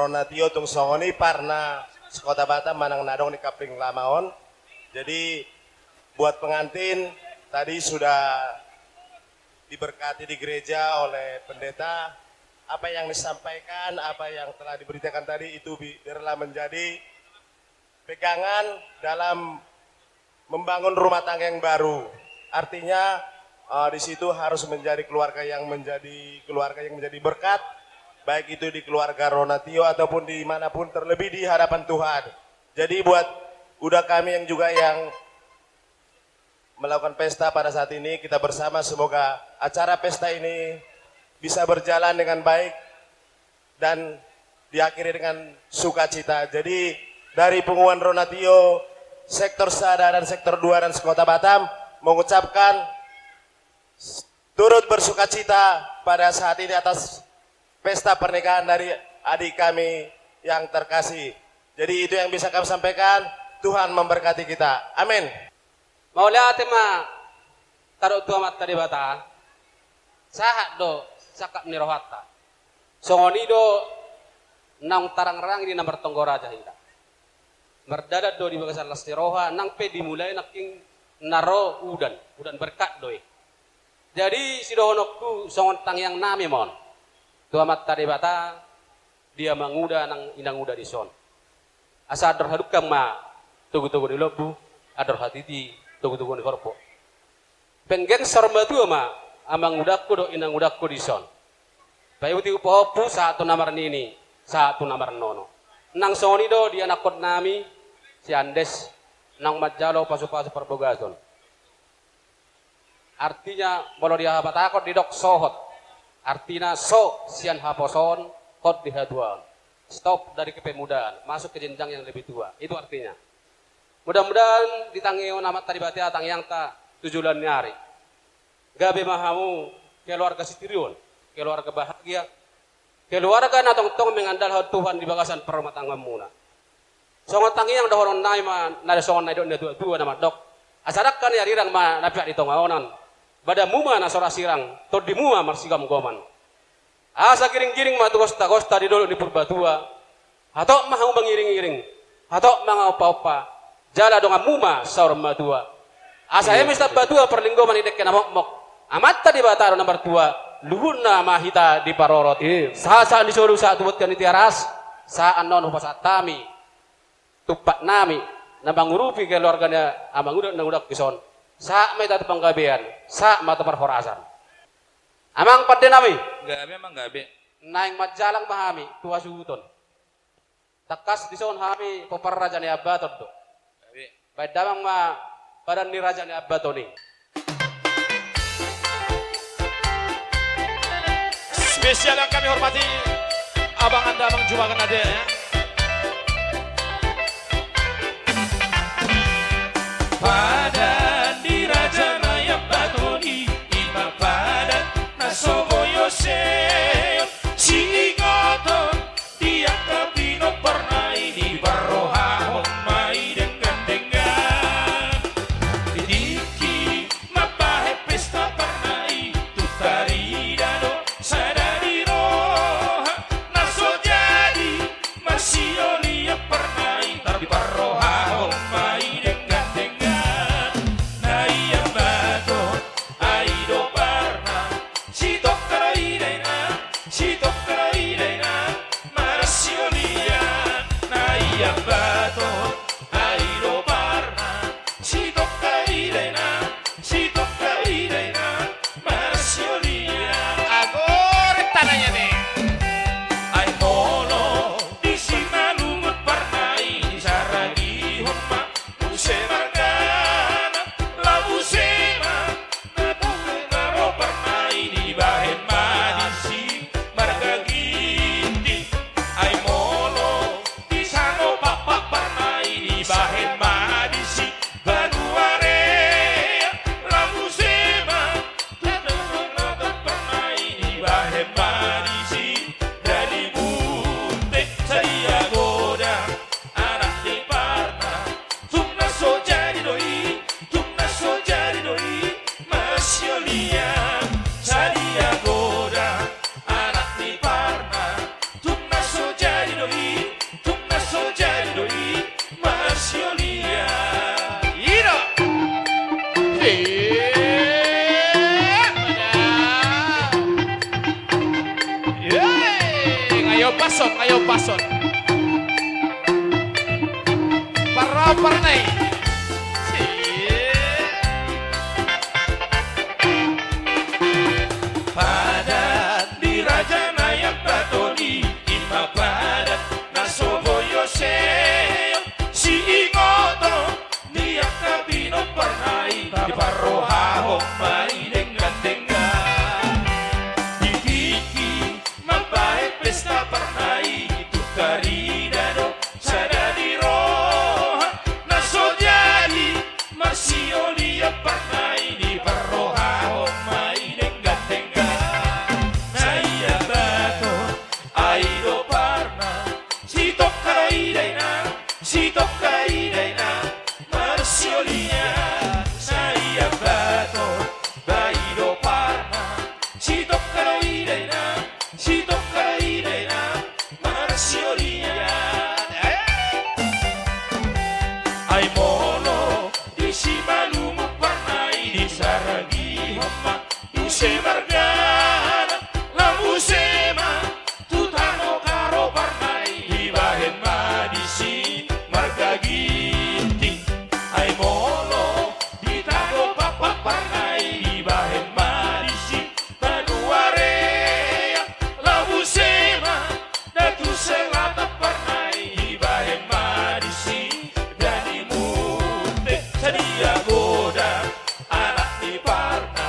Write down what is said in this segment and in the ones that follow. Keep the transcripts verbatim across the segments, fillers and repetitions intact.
Ronatio tung songon i parna sekota Batam manang na adong di Kapling Lama on. Jadi buat pengantin tadi sudah diberkati di gereja oleh pendeta. Apa yang disampaikan, apa yang telah diberitakan tadi itu bi-, biarlah menjadi pegangan dalam membangun rumah tangga yang baru. Artinya, eh, di situ harus menjadi keluarga yang menjadi keluarga yang menjadi berkat, baik itu di keluarga Ronatio ataupun di manapun, terlebih di hadapan Tuhan. Jadi buat uda kami yang juga yang melakukan pesta pada saat ini, kita bersama semoga acara pesta ini bisa berjalan dengan baik dan diakhiri dengan sukacita. Jadi dari Punguan Ronatio, Sektor Sada dan Sektor Dua dan Sekota Batam mengucapkan turut bersukacita pada saat ini atas pesta pernikahan dari adik kami yang terkasih. Jadi itu yang bisa kami sampaikan. Tuhan memberkati kita. Amin. Mauliate ma tadok tu Amanta Debata, sahat do sangkap ni rohanta. Songon i do naung tarangrangi di na martonggo raja hita. Mardalan do di bagasan las ni roha, nang pe dimulai nangkin na ro udan, udan berkat do i. Jadi sidohononku songon tangiang nami ma on tu Amanta Debata, di amanguda nang inanguda dison. Asa andor hadungka ma togutogu ni lombu, andor hatiti togutogu ni horbo. Penggeng saur matua ma amangudangku dohot inangudangku dison. Paihutihut pahompu sahat tu na marnini, sahat tu na marnono. Nang songon i do di anakkon nami si Andes, naung manjalo pasupasu parbagason. Artinya, molo di habatahon didok sohot, artina so sian haposoon, hot di hatuaon. Stop dari kepemudaan, masuk ke jenjang yang lebih tua. Itu artinya. Mudah-mudahan ditangihon Amanta Debata tangiangta tu joloan ni ari. Gabe ma hamu keluarga sitiruon, keluarga bahagia, keluarga na tongtong mengandalhon Tuhan di bagasan parrumatanggaanmuna. Songon tangiang dohonon nami ma, na songon na nidok ni natuatua na mandok: Asa dangka ni arirang ma na piak di tonga onan, badanmu ma na so ra sirang, tondimu ma marsigomgoman. Asa giringgiring ma tu gostagosta di dolok ni Purbatua. Hatop ma hamu mangiringiring, hatop mangaompaompa, jala donganmu ma saur matua. Asa eme saur matua parlinggoman di dengke na mokmok, Amanta Debata do na martua, luhutna ma hita diparorot. Sahat-sahat ni solu sahat tu bontean ni Tiaras, sahat annon hupasahat hami tumpak nami na mangurupi keluarga ni amanguda nang udangku dison. Sahat ma hita tu panggabean, sahat ma tu parhorasan. Amang pande nami. Gabe, amang, gabe. Naeng manjalang ma hami tu hasuhuton. Tangkas dison hami pomparan Raja ni Ambaton do. Gabe. Baen damang ma padan ni Raja ni Ambaton i. Spesial yang kami hormati Abang Anda, Abang Juma Ganade, ya. Padan ni Raja ni Ambaton i, i ma padan na so boi oseon, siingoton di angka pinomparna i, diparrohahon ma i denggan-denggan. Di tingki mambahen pesta parna i, tung tarida do sada ni roha na so jadi, ma Passon, ayo passon. Parrahon parna i. Padan di raja na iambaton i, i ma padan na so boi ose. Siingoton ni angka pinomparna i, diparrohahon ma i denggan-denggan. Di tingki mambahen pesta parna i, tung tarida do sada ni roha na so jadi marsiolian parna i, diparrohahon ma i denggan-denggan. Na iambaton, ai do parna, sitongka i da inang, sitongka i da inang, marsiolian. Na iambaton, ai do parna, sitongka i da inang, sitongka i da inang, marsiolian. Eh! Ai molo disi malungun parna i, disaragihon ma muse margana, laos muse ma tu tano Karo parna i, dibahen ma disi marga Ginting. Ai molo di Tano Pakpak parna i, dibahen ma disi Banua Reang, laos muse ma da tu selatan parna i, dibahen ma disi Danimunte. Sadia godang anak ni parna,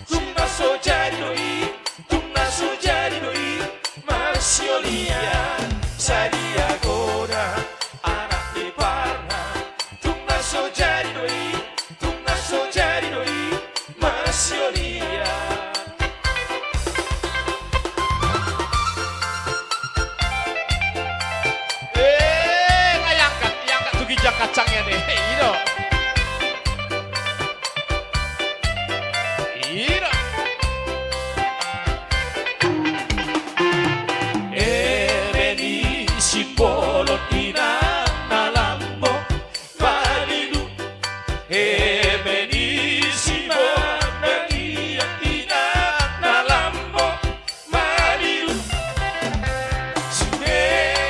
tung na so jadi do i, tung na so jadi do i, marsiolian. Sadia godang anak ni parna, tung na so jadi do i, tung na so jadi do i, marsiolian. Eh, nga iangkat, iangkat tu ginjang kacangna deh. Eh, i do. I do. Eme ni Simbolon inang na lambok malilu, eme ni Simbolon inang na lambok malilu. Sude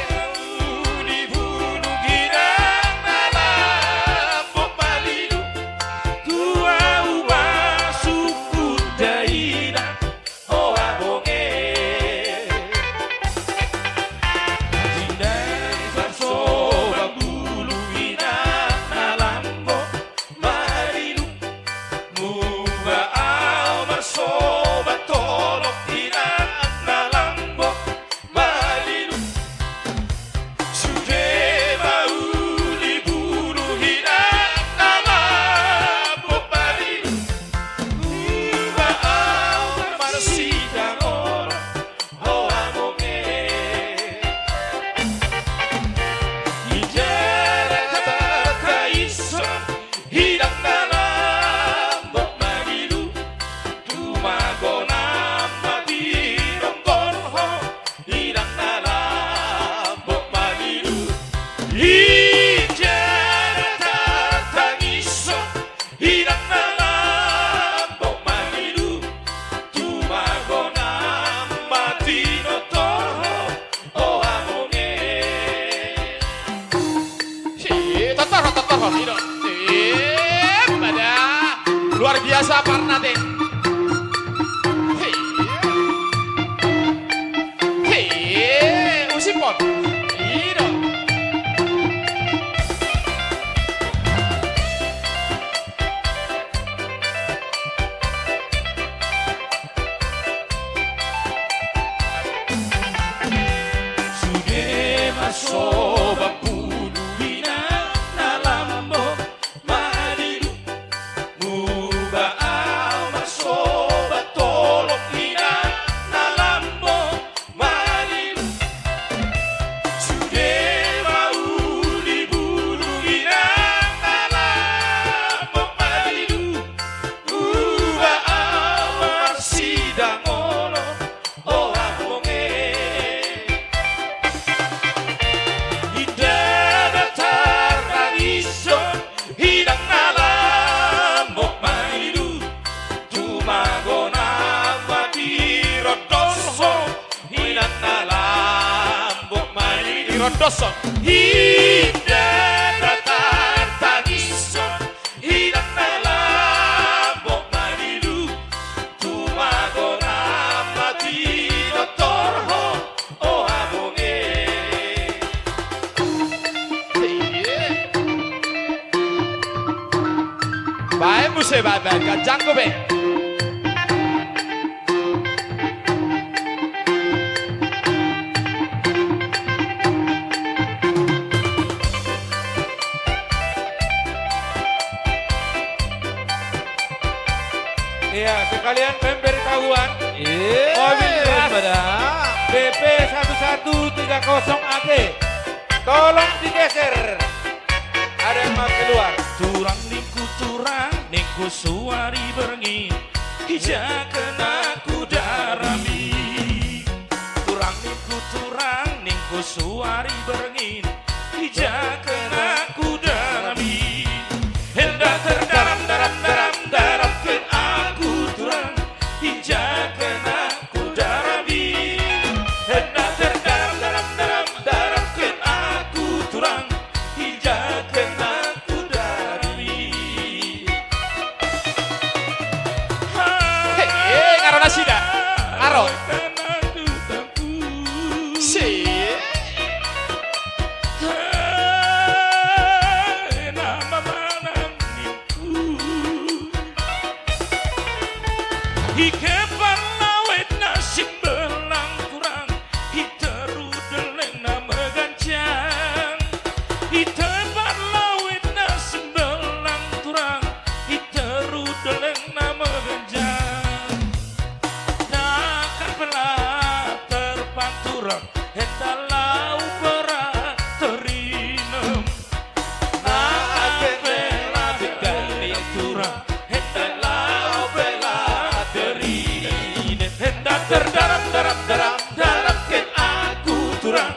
ma uli bulung inang na lambok malilu. Tu au ma sungkun da inang, o abonge. Inang parsobat bulung inang na lambok malilu. Muba au marsobat tolong inang na lambok malilu. Sude ma uli bulung inang na lambok malilu. Muba au marsitangonon, o abonge. Di jala taisa inang na lambok malilu, tu magonam ma tinonggor ho, inang na lambok malilu. Di jala taisa inang na lambok malilu, tu magonam ma tinonggor ho, o abonge. Si, tontor ho, tontor ho, i do. Si, pada. Luar biasa parna te. Si. Hei, usipon. I do. Sude ma soba pulu inang na lambok malilu. Muba Doson. Inda na tartangishon, inda na lambok malilu, tu mago na mati do torho, o abonge. Baen muse, baen, baen, ganjang do be. Iya, sekalian pemberitahuan. Iya, mobil ras pada. B P satu satu tiga kosong A T. Tolong digeser. Ada yang mau keluar. Turang ningku, turang ningku suari berngi, ijaken aku darami. Turang ningku, turang ningku suari berngi, ijaken aku darami. Enda terdaram, daram, daram, daramken aku turang, ijaken aku darami. Enda terdaram, daram, daram, daramken aku turang, ijaken aku darami. He, he, ngaro nasida. Ngaro. Si. He, na mamanang ningku. Ike parlawet na simbelang turang, ite ru delleng na meganjang. Ite parlawet na simbelang turang, ite ru delleng na meganjang. Nangkan pela terpang turang, enda laho pela terinem. Nangkan pela terpang turang, enda laho pela terinem. Enda terdaram, daram, daram, daramken aku turang,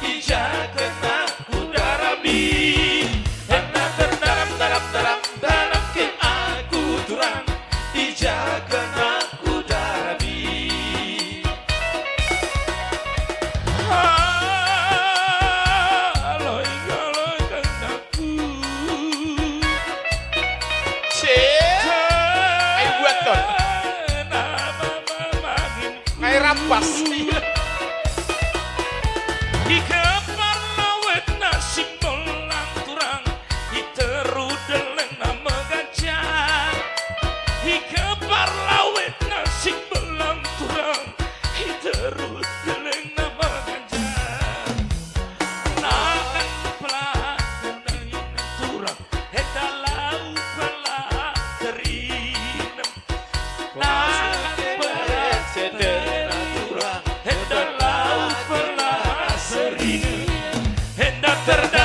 ijaken aku darami. Enda terdaram, daram, daram, daramken aku turang, ijaken aku darami. Aloi, aloi, kena. Si. Ai buat ton. Ai rampas. Ike parlawet na simbelang turang, ite ru delleng na meganjang. Ike parlawet na simbelang turang, ite ru delleng na meganjang. Nangkan pela terinem turang, enda laho pela terinem. Nangkan pela terinem turang, enda laho pela terinem. Enda terdaram,